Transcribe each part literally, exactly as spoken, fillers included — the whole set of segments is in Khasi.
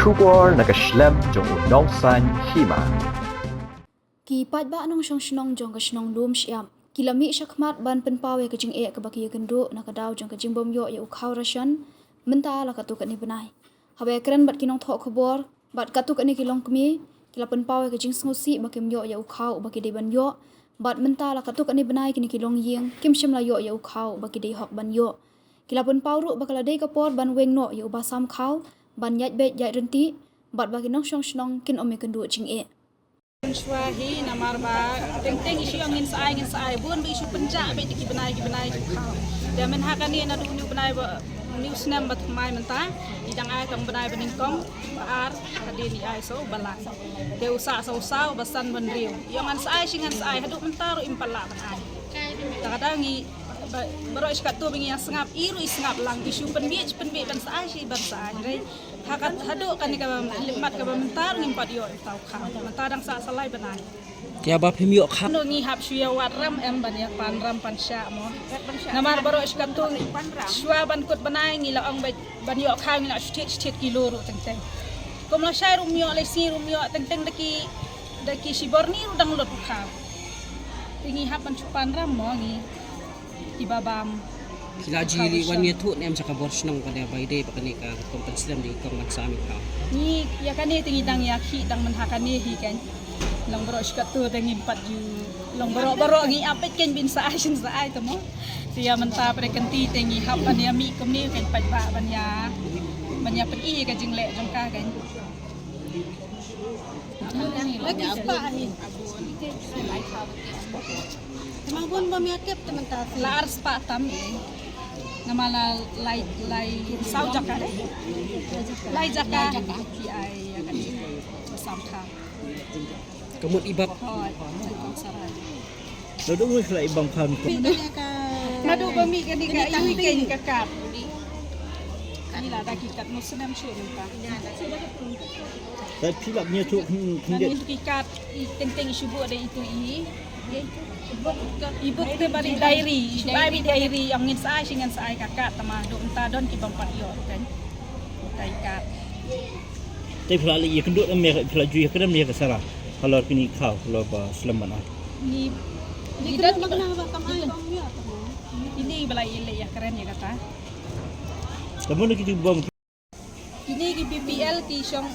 Khubor na ka shlem jong u nongsaiñ hima. Ki paidbah nongshong shnong jong ka shnong Lumshyiap ki la mih shakhmat ban pynpaw ïa ka jingeh kaba ki ïakynduh na ka daw jong ka jingbym ïoh ïa u khaw ration mynta la katto katne bnai. Haba ïakren bad ki nongthoh khubor bad katto katne ki longkmie, ki la pynpaw ïa ka jingsngewsih ba kim ïoh ïa u khaw uba ki dei ban ïoh, bad mynta la katto katne bnai kine ki longïing kim shym la ïoh ïa u khaw uba ki dei hok ban ïoh. Ki la pynpaw ruh ba ka la dei ka por ban weng noh ïa u basam khaw ban ïaid beit ïaid ryntih, bad ba ki nongshong shnong kin ym ïakynduh jingeh. Shuwa hi namar ba teng teng i shu ong ngin sa ai, ngin sa ai, bun ba i shu pynjah beit da ki bnai ki bnai ki khaw. Te mynha kane naduh une u bnai ba, une u snem ba thymmai mynta, i dang ai tang bnai ba nyngkong, ba ar, hadien i ai sa u ba lai. Te u sah sa u saw, ba san, ba hynriew. I ong ngan sa ai, shi ngan sa ai, haduh mynta ruh im pat lah ban ai. Te ka dang i, ba, baroh shi katto ba ngi ïa sngap, i ruh i sngap lang, i shu pynbiej pynbiej ban sa ai, shi ban sa ai. Hynrei ha ka, haduh kane ka mat kaba mynta ruh ngim pat ïoh ïa u khaw. Mynta dang sah sa lai bnai. Ïa ba phim ïoh khaw. Ngi hap shu ïa wad ram em ban ïa pan ram pan shah mo. Namar baroh shi katto shuwa ban kut bnai ngi la ong ba ban ïoh khaw ngi la shu thied shu thied kilo ruh teng teng. Kum la shai ruh ym ïoh, la sngi ruh ym ïoh, teng teng da ki, da ki shi bor ni ruh dang lut u khaw. Te ngi hap ban shu pan ram mo ngi. Kiba bam. Ki la ju wan ïathuh ne em sha ka bor shnong ba dei ba ïadei bad kane ka kong pynslem, dei kong ban sam ïa ka. Ngi ïa kane te ngi dang ïakhih dang mynha kane hi kan. Long baroh shi katto te ngim pat ju, long baroh baroh ngi ap beit kan, bin sa ai shin sa ai te mo. Te ïa mynta pat ka kynti te ngi hap ban ïa mih kumne kan, pat ba ban ïa, ban ïa pyni ïa ka jingleh jong ka kan. Lagi spah hi. Te ma bun bym ïa tip te mynta. La ar spah tam hi. Namar la lai, lai saw jaka de. Lai jaka. Ki ai ïa ka jing. Sam kha. Ka mut i bam. Hooid, tang kong sarai. Naduh ngui khlaiñ i bam kha ni ko. Naduh ba mih kane ka, i kane ka kad. Ni la da ki kad mo snem shu mynta. Sa phi lap nia shu khyndiat. Kane ki kad i teng teng i shu buh da itu i. I buh te bad i diary, i shu ai bad i diary, ong ngin sa ai shi ngin sa ai ka kad, tangba haduh mynta don ki bym pat ïoh kan. Ka i kad. Te phi la leh ïakynduh ne em, phi la ju ïakren ne em ïa ka Sara halor kine ki khaw halor ba slem ban ai? Ngi, ngi don, ba kam ai, ba kam ïoh. Kine ba la leh ïakren ïa kata. Te mano ki ju bam? Kine ki B P L ki shong,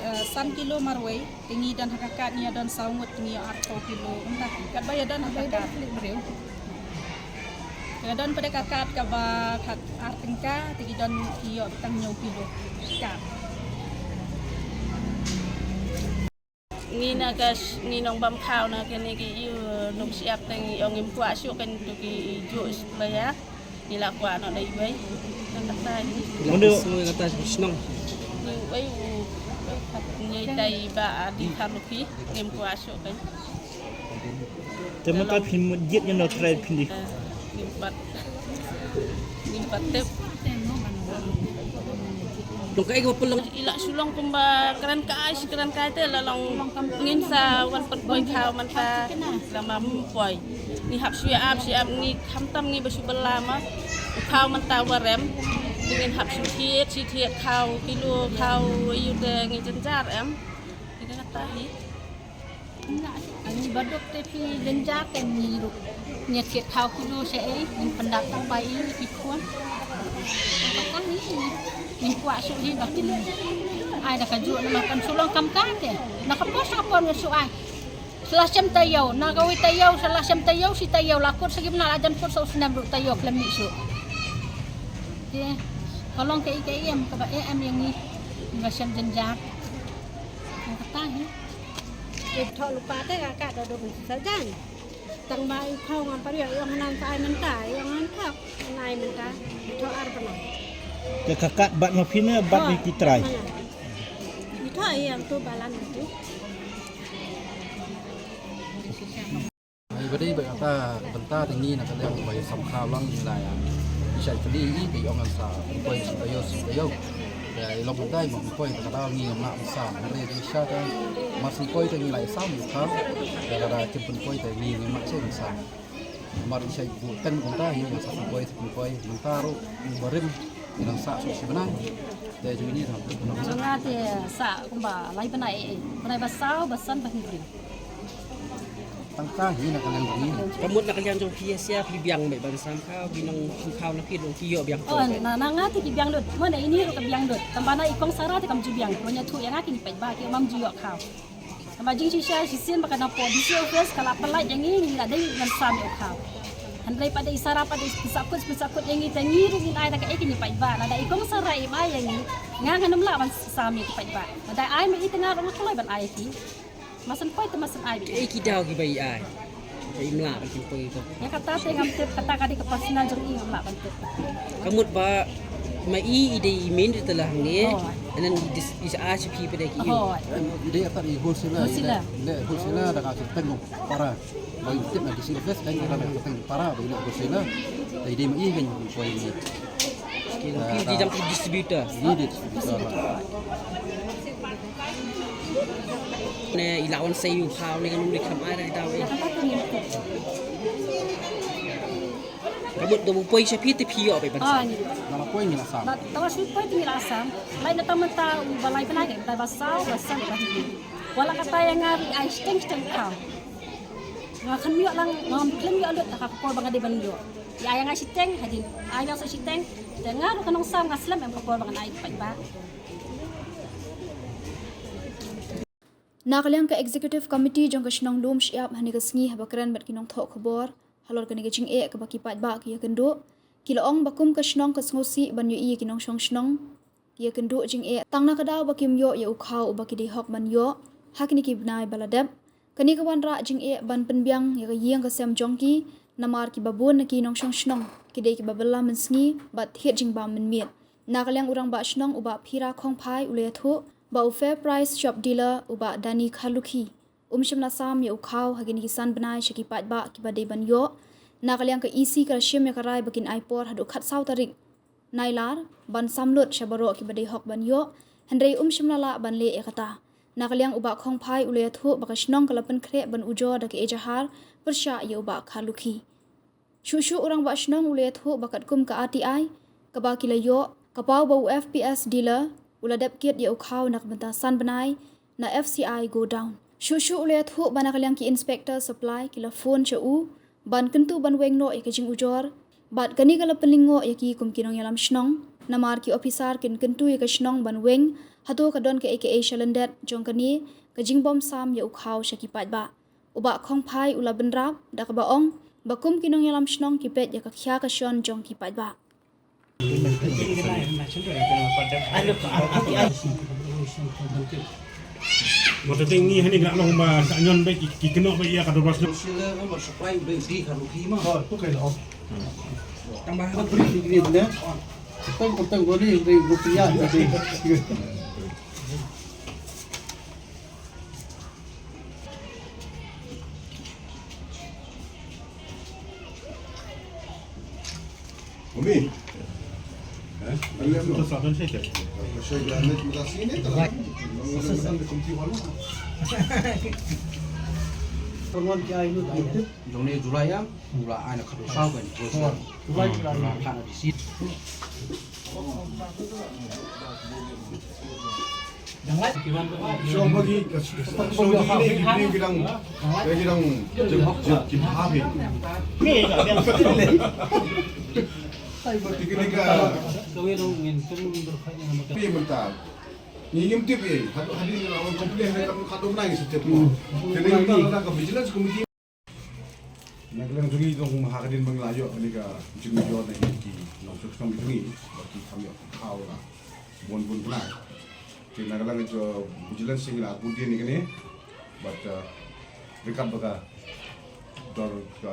eh, san kilo marwei. Te ngi don ha ka kad ngi ïa don saw ngut, ngi ïa arphew kilo. Mynta katba ïa don ha ka kad. Ka don pat ka kad kaba khat ar tyngka, te ki don ki ïoh tang hynñiew kilo. Kad. Ngi na ka sh-, ngi nong bam khaw na kane ki ïew Lumshyiap te ngi ong ngim kwah shuh kan tu ki juh shuh la ïa. Ngi la kwah noh da iwei. Kata hi. Ngi wei u, wei pat ngi dei ba di khan ki ngim kwah shuh kan. Te mynta phin mut jied ïa no trai phin di. Ngim pat, ngim pat tip. Dong kaei kaba pynlong. I la shu long kumba kren kai shi kren kai te la long ngin sa wan pynpoi khaw mynta. La ma pynpoi. Ngi hap shu ïa ap shi ap, ngi khamtam ngi ba shu bylla ma. U khaw mynta wa rem. Ngin hap shu thied shi thied khaw kilo khaw ïu te ngi jynjar em. Ngi kata hi. Ani baduk te phi jynjar te ngi ruh. Ngi thied khaw kilo shaei, ngin pyndap tang bai i ki khun. Ka ka ni, ngin kwah shuh hi ba kin ai da ka juh namar kan shu long kam ka te. Na ka por sha ka por ngin shu ai. Sa la shem taïew, na kawei taïew, sa la shem taïew, shi taïew, la kut sa ki bnai, la jan kut sa u snem ruh taïew khlem mih shuh. Te ka long kaei kaei em kaba eh em ïa ngi. Ngi la shem jynjar. Ngi kata hi. Te thoh lypa te ka ka da dum sa jan. Tang ba i khaw ngam pariah, i ong hanan sa ai mynta, i ong han thok, han ai mynta. Thoh ar bnai. Te ka kat bad ma phi ne bad ni ki trai. I thoh i ong tu balan tu. Ai ba dei ba kata bynta te ngi na ka liang ba i sam khaw lang ngi la ïa. I shai pynlong i te i ong ngan sa pynpoi shu taïew shu taïew. Te i long mynta i ma pynpoi te ka daw ngi ngam lah ban sam. Hynrei te i sha te mar shu pynpoi te ngi la ïa sam ïa khaw. Te lada kim pynpoi te ngi ngam lah shuh ban sam. Mar i shai buh ten mynta hi ngan sa pynpoi sa pynpoi mynta ruh u barim ngi nang sah shuh shi bnai. Te jong ine ram. Jong nga te sa kumba lai bnai, eh, eh. Bnai ba saw, ba san, ba hynriew. Tang ka hi na ka liang jong ngi. Ka mut na ka liang jong phi ïa sia phi biang beit ban sam khaw, ki nongshong khaw na phi ruh ki ïoh biang. Oh, na, na nga te ki biang lut. Mo na ine ruh ka biang lut. Tang ba na i kong Sara te kam ju biang. Ruh ïathuh ïa nga ki paidbah ki ym ju ïoh khaw. Namar jingshisha shisien ba ka nongpoi D C office ka la pynlait ïa ngi, ngi la dei ban sam ïa u khaw. Hynrei pat da i Sara pat da i pynsakut pynsakut ïa ngi, te ngi ruh ngin ai da kaei kane paidbah, lada i kong Sara im ai ïa ngi, nga ngan ym lah ban sam ïa ki paidbah. Lada ai ma i te nga ruh nga kloi ban ai ïa ki. Masan poi te masan ai beit. Ei ki daw kiba i ai. Te im lah ban poi ko. Ïa kata te ngam tip, kata ka dei ka personal jong i, ngam lah ban tip. Ka mut ba ma i i dei i main retailer hangne. Oh. And then i dis-, i sa a shi phi pdei ki. Oh. I dei ata i wholesaler, i dei, i dei wholesaler da ka kyrteng para. Ba i tip na D C office, kan i dei na kyrteng para, ba i dei wholesaler. Da i dei ma i kan poi ni. Ki long ki di dang ki distributor. Ni distributor. Ne i la wan sei u khaw ne kan um dei kham ai da i daw eh. Ka mut da u poi sha phi te phi ïoh beit ban sam. Ah, ni. Nga la poi ngi la sam. Ba, tang ba shu poi te ngi la sam. Lai na tang mynta u ba lai bnai, ba saw, ba san, ba hynriew. Wat la kata ïa nga ruh i ai shiteng shiteng khaw. Nga khlem ïoh lang, ngam khlem ïoh lut ha ka por ba nga dei ban ïoh. I ai ïa nga shiteng, hadien ai ïa nga shiteng. Te nga ruh ka nongsam nga slem em ka por ba ngan ai paidbah. Na ka liang ka Executive Committee jong ka shnong Lumshyiap hane ka sngi haba kren bad ki nongthoh khubor halor kane ka jingeh kaba ki paidbah ki ïakynduh, ki la ong ba kum ka shnong ka sngewsih ban ïohi ïa ki nongshong shnong ki ïakynduh jingeh tang na ka daw ba kim ïoh ïa u khaw uba ki dei hok ban ïoh ha kine ki bnai ba la dep. Kane ka wanrah jingeh ban pynbiang ïa ka ïing ka sem jong ki, namar kiba bun na ki nongshong shnong ki dei kiba bylla mynsngi bad thied jingbam mynmiet. Na ka liang u rangbah shnong u Bah Phira Khongphai u la ïathuh ba u Fair Price Shop Dealer u Bah Dani Kharlukhi um shym la sam ïa u khaw ha kine ki san bnai sha ki paidbah kiba dei ban ïoh. Na ka liang ka E C ka la shim ïa ka rai ba kin ai por haduh khatsaw tarik Nailar ban sam lut sha baroh kiba dei hok ban ïoh, hynrei um shym la lah ban leh ïa kata. Na ka liang u Bah Khongphai u la ïathuh ba ka shnong ka la pynkhreh ban ujor da ka ejahar pyrshah ïa u Bah Kharlukhi. Shuh shuh u rangbah shnong u la ïathuh ba katkum ka R T I kaba ki la ïoh, ka paw ba u F P S dealer u la dep kit ïa u khaw na ka bynta san bnai na F C I godown. Shuh shuh u la ïathuh ba na ka liang ki inspector supply ki la phone sha u ban kyntu ban weng noh ïa ka jingujor bad kane ka la pynlyngngoh ïa ki kum ki nongïalam shnong, namar ki ophisar kin kyntu ïa ka shnong ban weng hato ka don kaei kaei sha lyndet jong kane ka jingbym sam ïa u khaw sha ki paidbah. U Bah Khongphai u la bynrap da kaba ong ba kum ki nongïalam shnong ki peit ïa ka khia ka shon jong ki paidbah. Mo te ngi hani nga long ba sa nyon ba ki, ki kynnoh ba ïa ka dorbar shnong. Sila ka ma supply ba di ka ruki ma. Oh, tu kai lo. Tang ba ha bri di ni ne. Tang tang ko ni di rupiah di. Umi. Eh? Alem no. Jong ne July ya, u la ai na khatsaw kan. July, July. U la ai na D C. Song bagi, song bagi ni, ni kidang, kidang jep, jep, jep, habis. Ni, ni ka. Pi mentah. Ni ngim tip eh, had, hadin lawan complain ni kan kadu menang setiap tu. Kidang ni ka vigilance committee. Na ka liang jong ngi jong ha ka dien ba ngi la ïoh kane ka jingujor na ki nongshong shnong jong ngi ba ki kham ïoh khaw la bun bun bnai. Te na ka liang jong vigilance ngi la bud ïa kane bad, eh, ryngkat bad ka dor ka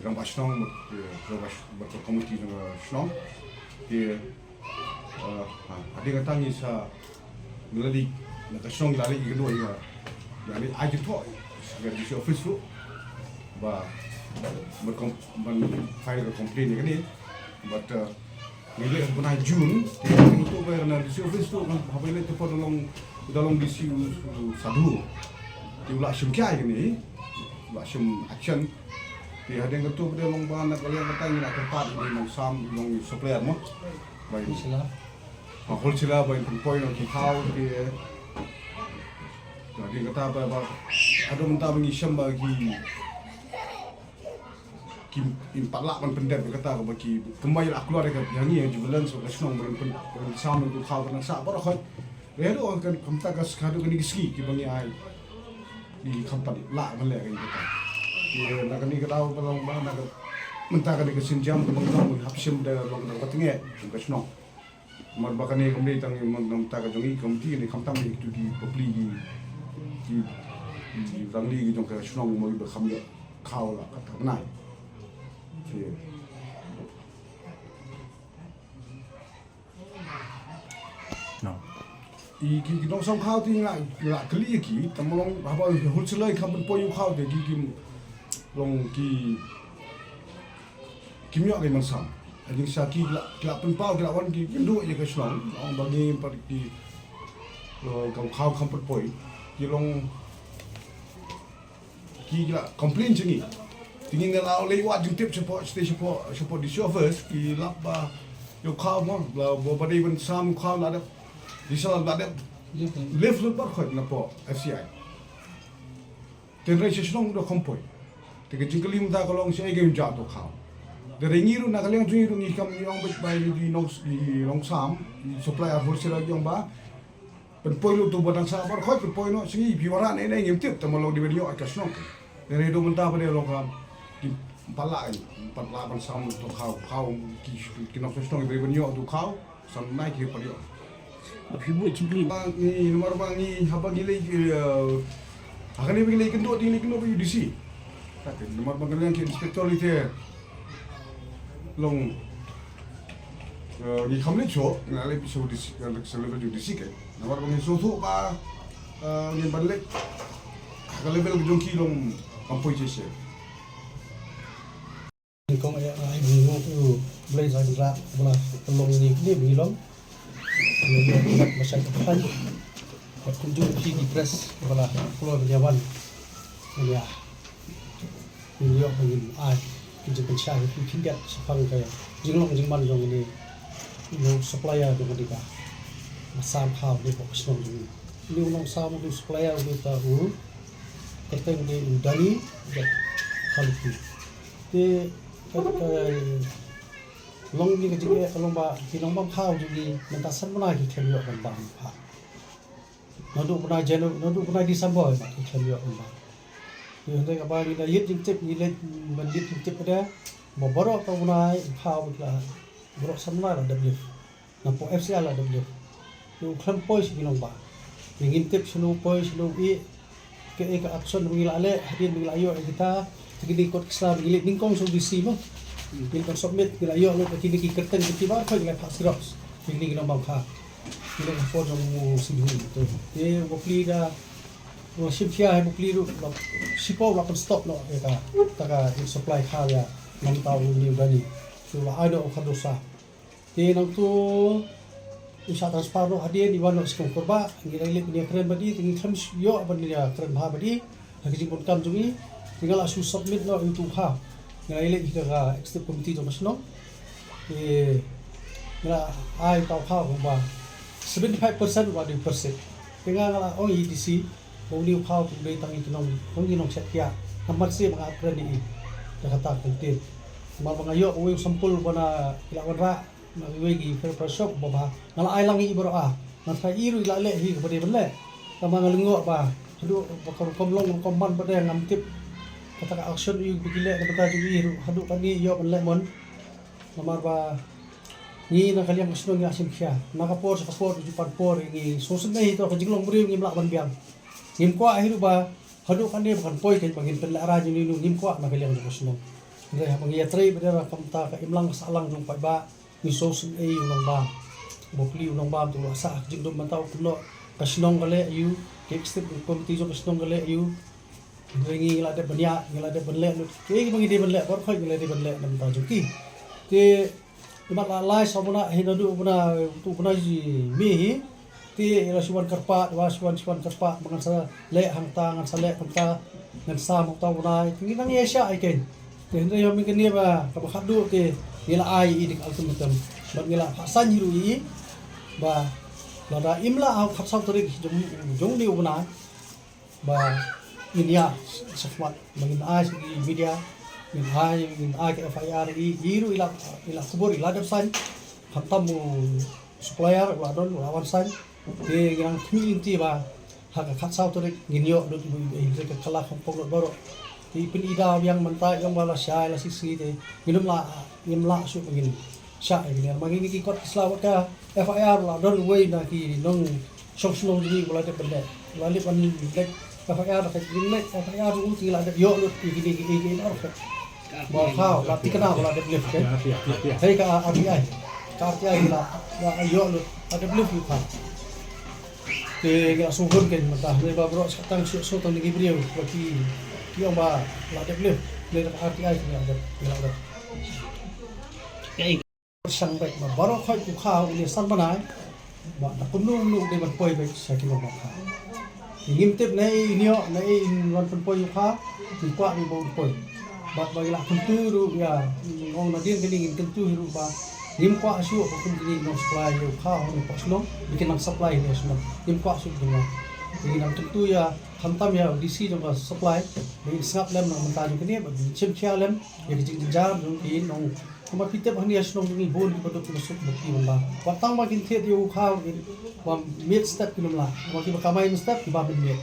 rangbah shnong bad, eh, rangbah sh-, bad ka komiti jong ka shnong. Te Ah, ha, hadien kata ngi sa ngi la leit na ka shnong ngi la leit ïakynduh ïa, ïa leit ai jingthoh sha ka D C office ruh ba ban, ban file ka complaint ïa kane. But, ah, ngi leit ha u bnai June te ngi ïathuh ba na D C office ruh haba ngi leit te por da long, da long D C u, u Sadhu. Te u la shim khia ïa kane, u la shim action. Te hadien kata pat da long ba na ka liang kata ngi la kyrpad ïa u nongsam, u nong supplier mo. Ba ïa Ba wholesale ba in pynpoi noh ki khaw ki. Jadi kata ba ba haduh mynta ba ngi shem ba ki ki im pat lah ban pyndep kata ka ba ki kumba ïa la kloi ka ïa ngi ïa jubilant so ka shnong ban pyn pyn sam tu khaw ban sa ba khoi. Re do kan kumta ka ska do ka ni ki ski ki ba ngi ai. Ni kam pat lah ban le ka ni kata. Ki na ka ni ka daw ba long ba na ka mynta ka ni ka sin jam ka ba long hap shim da long da ka tnge ka shnong. Mar ba kane kam dei tang i mon nang ta ka jong i kam ti ne kam tam i tu ki papli ki ki ki rang li ki jong ka shnong mo i ba kam ya khaw la ka ta nai. Ki No. I ki ki dong sam khaw ti nga la kli ki tam long ba ba hul silai kam poi u khaw te ki ki long ki Kim ïoh ki man sam. Hynrei sa ki la ki la pynpaw ki la wan ki kin duh ïa ka shnong. Long ba ngi pat ki, eh, kam khaw kam pat poi. Ki long ki la complain jong ngi. Te ngi la lei wad jingtip shapoh state shapoh shapoh D C office ki lap ba ïoh khaw mo ba ba dei ban sam khaw la dep. Di sa la dep. Lift lut bar khot na poh F C I. Te hynrei sha shnong da kham poi. Te ka jingkylli mynta ka long shaei ka ïa u ja to khaw. Da dei ngi ruh na ka liang jong ngi ruh ngi kam ngi ong beit ba ngi di nong ngi nong sam ngi supplier wholesale ngi ong ba. Pynpoi lut to ba dang sa bar khoi pynpoi noh sha ngi phi wanrah ne ne ngim tip te ma long di ba ngi ong ka shnong. Da dei do mynta ba dei long ka ki pala pala ban sam to khaw khaw ki ki nong sha shnong ba dei ba ngi ong to khaw. San nai ki pariok. Ba phi buh jingkylli. Ba ngi namar ba ngi haba ngi lei, eh, ha kane ba ngi lei kynduh ding lei kynduh ba U D C. Kate namar ba ngi lei ki inspector lei te long, eh, ngi kham lei cho ngi lei pi so U D C, ngi lei so U D C ke. Namar ba ngi so thuh ba, eh, ngi ban lei ha ka level ka jong ki long kam poi che che. Kong eh ai ni ngo ku Blei sa kra bla pelong ni ni bi long. Ni ni ba sa ka pan. Ba kunjung ki di press bla klo bi wan. Ya. Ni yo ba ni ai ki je kan sha ki kin gat sa pang ka jinglong jingman jong ni. Ni supplier jong ni ka. Masam khaw ni ko shnong ni. Ni long sa mo supplier ni ta u. Kerteng ni u Dani. Khalu ki. Te ka, ka long ni ka jingeh ka long ba ki nongbam khaw jong ngi mynta san bnai ki khlem ïoh ban bam kha. Naduh bnai Janu, naduh bnai December ba ki khlem ïoh ban bam. Te hynrei kaba ngi da ïit jingtip ngi leit ban ïit jingtip ka da ba baroh ka bnai khaw ba ki la baroh san bnai la dep lift. Na poh F C I la dep lift. Te u khlem poi sha ki nongbam. Te ngim tip shano poi shano ïeh. Kaei ka action ba ngi la leh hadien ba ngi la ïoh ïa kita. Te kine kot ki sla ba ngi leit nyngkong sha U D C mo. Ngi la submit ngi la ïoh lut ïa kine ki kyrteng ki bar khoi ngi la phah xerox. Te kine ki nongbam kha. Kine ka por jong u Sidhu. Te u bapli da u shim khia ha bapli ruh u la shipor u la pynstop noh ïa ka. Ta ka supply kha ïa namta u New Dani. Te u la ai noh u kha dosa. Te nangtu u shah transfer noh hadien i wan noh sha Kongkorbah, ngi la leit ban ïakren bad i, te ngi khlem ïoh ban ïakren bha bad i ha ka jingbun kam jong i. Te nga la shu submit noh ïa utu u kha, nga la leit ha ka executive committee jong ka shnong. Te nga la ai uta u kha kumba seventy five percent ba dei percent. Te nga nga la ong ïa i D C ba une u kha u dei tang ïa ki nong, tang ïa ki nong shet kiad. Namar shisha ba nga kren ïa i da kata ka ktien. Namar ba nga ïoh uwei u sample ba na ki la wanrah na uwei ki fair price shop ba ba nga la ai lang ïa i baroh ah. Nga tharai i ruh i la leh hi kaba dei ban leh. Tangba nga lyngngoh ba haduh ba ka rukom long rukom man ba dei ngam tip kata ka action ïa ba ki leh na bynta jong i ruh haduh katne ïoh ban leh mon. Namar ba ngi na ka liang ka shnong ngi la shim khia na ka por sha ka por, ju pan por ngi sngewsynei hi to ka jinglong briew ngim lah ban biang. Ngim kwah hi ruh ba haduh katne ba kan poi keiñ ba ngin pynlehrain ïa ino ino, ngim kwah na ka liang jong ka shnong. Hynrei haba ngi ïatrei bad ïa ka kumta ka imlang ka sahlang jong u paidbah ngi sngewsynei ïa u nongbam. Bapli u nongbam te u la sah ha ka jingdum mynta u kynnoh ka shnong ka leh ïa u, ka executive committee jong ka shnong ka leh ïa u. Hynrei ngi ngi la dep ban ïa, ngi la dep ban leh lut kiei kiba ngi dei ban leh, baroh khoit ngi la dei ban leh na bynta jong ki. Te imat la lai saw bnai hi naduh bnai, utu u bnai May hi. Te i la shu wan kyrpad, i la shu wan, shu wan kyrpad ba ngan sa leh hangta, ngan sa leh hangta, ngan sam hangta u bnai. Te ngi nang ïa shah ïa keiñ. Te hynrei mynta kane ba kaba khatduh te ngi la ai ïa i da ka ultimatum bad ngi la phah saiñ hi ruh ïa i. Ba lada im lah ha u khatsaw tarik jong jong une u bnai, ba ngin ïa shakhmat, ba ngin ai sha ki media, ngin ai, ngin ai ka F I R, i i ruh i la, i la khubor, i la dep sign. Khamtam u supplier u la don, u la wan sign. Te ngi nang khmih lynti ba ha ka khatsaw tarik ngin ïoh lut ïa ka kylla khongpong lut baroh. Te pyn-i da biang mynta ïa ba la shai la shisngi te ngin ym lah, ngin ym lah shuh ba ngin shah ïa kine. Ma kine ki kot ki sla wat ka F I R la don uwei na ki nongshong shnong jong ngi ba la dep ban leh, la leh ban leh F I R, la leh F I R ruh te la dep ïoh lut ïa kine ki, ïa kine ki arphet. Ba khaw la thikna ba la dep lift, ke. Hei ka R T I, ka R T I la, la ïoh lut, la dep lift ïa u khaw. Te ngi la sngewhun kein mynta, ne ba baroh shi katta shu shu tang ki briew ba ki, ki ong ba la dep lift, ne ka R T I ki la dep, ki la dep. Shang beit ba baroh khoit u khaw une san bnai. Ba da kumno kumno u dei ban poi beit sha ki nongbah khaw. Ngim tip naei in ïoh, naei in wan pynpoi u khaw, ngi kwah ngi ba un poi. Bad ba ngi la kyntu ruh ïa, ong nadien kane ngin kyntu ruh ba ngim kwah shuh ba kum kine ki nong supply ïa u khaw ha une u shnong, ba kin nang supply ha une u shnong. Ngim kwah shuh ba kin nang. Ngi nang kyntu ïa, khamtam ïa u D C jong ka supply, ba ngin sngap lem na ka bynta jong kane, ba ngin shim khia lem ïa ka jingjynjar jong ki nong Kumba phi tip hangne ha shnong jong ngi bun kiba duk kiba suk kiba pli ban ba. Wat tang ba kin thied ïa u khaw, ba miet step kin ym lah. Ba kiba kamai miet step kiba mynmiet.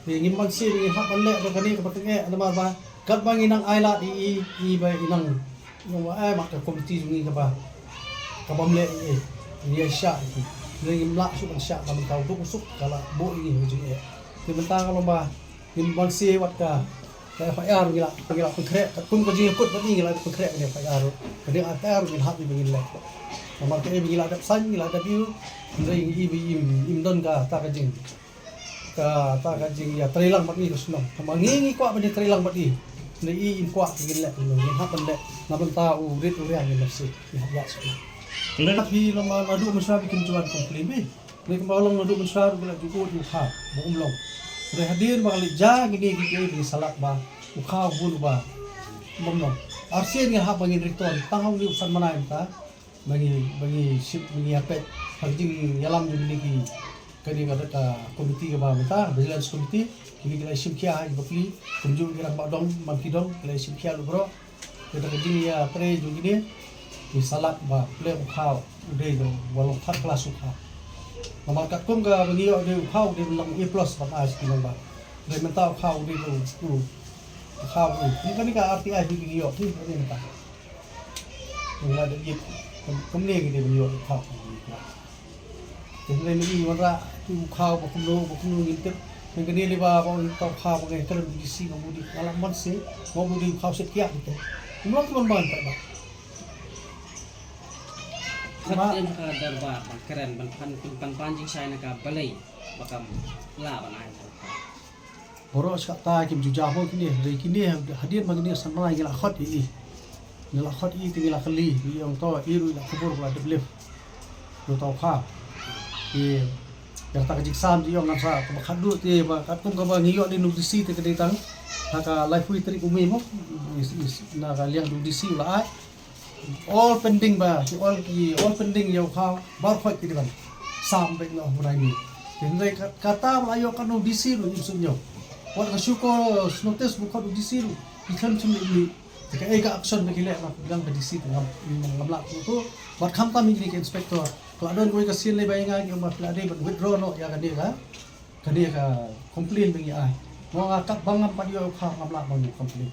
Te ngim banse ngin hap ban leh ba kane kaba tyngeh namar ba katba ngi nang ailad ïa i, i ba i nang, nang ba ai mat ka komiti jong ngi kaba, kaba ym leh ïa i. Ngi ïa shah ïa ki. Ngi ngim lah shuh ban shah ba mynta u duk u suk ka la buh ïa ngi ha ka jingeh. Te mynta ka long ba Ngin banse wat ka, ka F I R ngi la, ngi la pynkhreh, katkum ka jingkut bad ngi, ngi la pynkhreh ka F I R. Ka dei F I R ngin hap ngi ba ngin leh. Namar kaei ba ngi la dep sign, ngi la dep ïoh. Hynrei ngi i ba im, im don kata ka jing, kata ka jingïatreilang bad ngi ka shnong. Namar ngi ngi kwah ban ïatreilang bad ngi. Hynrei i im kwah ngin leh, ngin hap ban leh. Na bynta u rit u riang ngin leh sih, ngin hap ïa sih. Phi long naduh mynshwa ba kim ju wan complain bha. Hynrei kumba long naduh mynshwa ruh ki la ju ud ïa u khaw ba um long. Hynrei hadien ba ka leit jia kine kiei kiei ba ngi sa lap ba u khaw bun uba um long. Arsien ngi hap ba ngin return tang ha une u san bnai mynta ba ngi, ba ngi shim, ba ngi ïa peit ha ka jingïalam jong kine ki, kane ka, ka komiti kaba mynta, vigilance committee, kine ki la shim khia ha ki bapli, kumjuh ki rangbah dong, man ki dong, ki la shim khia lut baroh. Kata ka jingïatrei jong kine, ngi sa lap ba pynlong u khaw u dei uba long third class u khaw. Namar katkum kaba ngi ïoh u dei u khaw u dei ban long A plus ban ai sha ki nongbah. Hynrei mynta u khaw u dei u, u khaw u. Kum kane ka R T I hi ngi ïoh hi kane mynta. Ngi la dep ïa kum, kumne ngi dei ban ïoh u khaw. Te hynrei mynta i wanrah ki u khaw ba kumno ba kumno ngim tip. Mynta kane lei ba ba u khaw ba ngi kren D C ba u dei, nga la mon se ba u dei u khaw set kiak te. Kumno kumno ban ba. Khat ïa ka dorbar ban kren ban pan, ban pan jingshai na ka balei ba kam lah ban ai. Baroh shi katta kim ju jia mo kine, hynrei kine hadien ba kine san bnai ngi la khot ïa i. Ngi la khot ïa i te ngi la kylli, i ong to i ruh i la khubor ba la dep lift. Ïa uta u khaw. Ïa kata ka jingsam te i ong ngan sa kaba khatduh te ba katkum kaba ngi ïoh dei na u D C te ka dei tang ha ka laiphew tarik u Mei mo. Is, is, na ka liang u D C u la ai. All pending ba, ki all, ki all pending ïa u khaw, baroh khoit ki dei ban sam beit noh u bnai ni. Hynrei ka, kata ba la ïoh katno D C ruh im sngewthuh. Wat ka show cause notice ba khot u D C ruh, ki khlem shym leit mih. Te kaei ka action ba ki leh ba dang ka D C te ngam, ngam lah sngewthuh. Bad khamtam ïa kine ki inspector. Ka la don kawei ka sien lei ba ïa nga ki ong ba phi la dei ban withdraw noh ïa kane ka Kane ka complain ba ngi ai. Mo nga katba ngam pat ïoh u khaw ngam lah ban complain.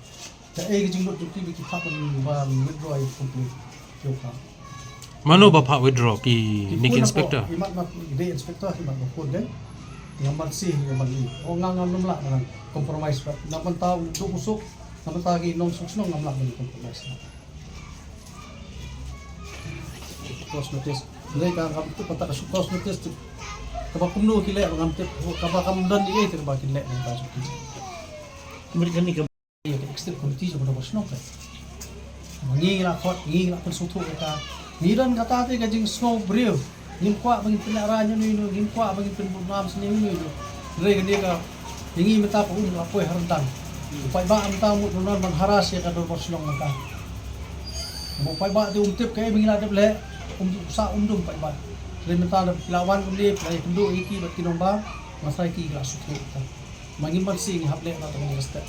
Kaei ka jingmut jong ki ba ki phah ban, ban withdraw ïa ka complain ïa u khaw. Mano ba phah withdraw, kine ki inspector? Ki mat na dei inspector ki mat ba phone dei. Ngam ban si ngam ban i. O nga ngam, ngam lah ban compromise bad na bynta u duk u suk, na bynta ki nongshong shnong ngam lah ban compromise. Cause notice. Hynrei ka ngam tip kata ka show cause notice te kaba kumno ki leh ngam tip, kaba kam don ei te kaba kin leh ngam tip. Kumne kane ka executive committee jong ka dorbar shnong ka. Ngi la khot, ngi la pynsngewthuh ïa ka. Ngi don kata te ka jingsngew briew. Ngim kwah ba ngin pynlehrain ïa uno uno, ngim kwah ba ngin pynbud nam sniew ïa uno uno. Hynrei kane ka, ïa ngi mynta ka um la poi ha ryndang. U paidbah mynta mut ban wan ban harass ïa ka dorbar shnong mynta. Mo u paidbah te um tip kaei ba ngi la dep leh, um sah um dum paidbah. Hynrei mynta da ki la wan kumne, phi la ïakynduh ïa ki bad ki nongbah, nga sa ïa ki ki la shu tip ta. Ma ngim banse ngi hap leh na tang ngi step.